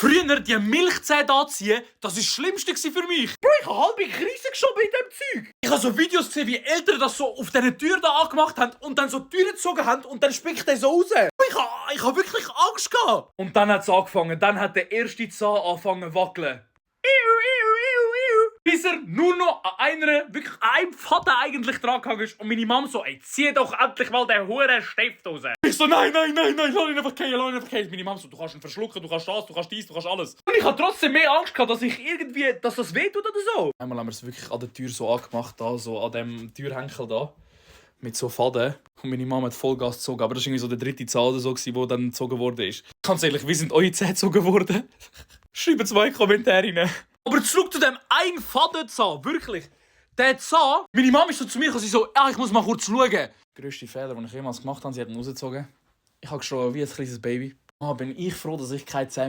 Früher die Milchzähne anziehen, das war das Schlimmste für mich. Bro, ich habe halbe Krise geschoben in diesem Zeug. Ich habe so Videos gesehen, wie Eltern das so auf dieser Tür da angemacht haben und dann so die Tür gezogen haben und dann spickt der so raus. Ich habe wirklich Angst gehabt. Und dann hat es angefangen. Dann hat der erste Zahn angefangen zu wackeln. Bis er nur noch an wirklich an einem Faden eigentlich dran gegangen ist. Und meine Mama so, ey, zieh doch endlich mal den huren Stift raus. Ich so, nein, lass ihn einfach fallen. Meine Mama so, du kannst ihn verschlucken, du kannst das, du kannst dies, du kannst alles. Und ich hatte trotzdem mehr Angst gehabt, dass das wehtut oder so. Einmal haben wir es wirklich an der Tür so angemacht, da, so an dem Türhenkel da. Mit so Faden. Und meine Mama hat Vollgas gezogen. Aber das war irgendwie so der dritte Zahn oder so, der dann gezogen wurde. Ganz ehrlich, wie sind eure Zähne gezogen worden? Schreibt 2 Kommentare rein. Aber zurück zu dem einen Fadenzahn, wirklich. Der Zahn, meine Mama ist so zu mir, sie so, ich muss mal kurz schauen. Der grösste Fehler, den ich jemals gemacht habe, sie hat ihn rausgezogen. Ich habe geschrien wie ein kleines Baby. Bin ich froh, dass ich keine Zähne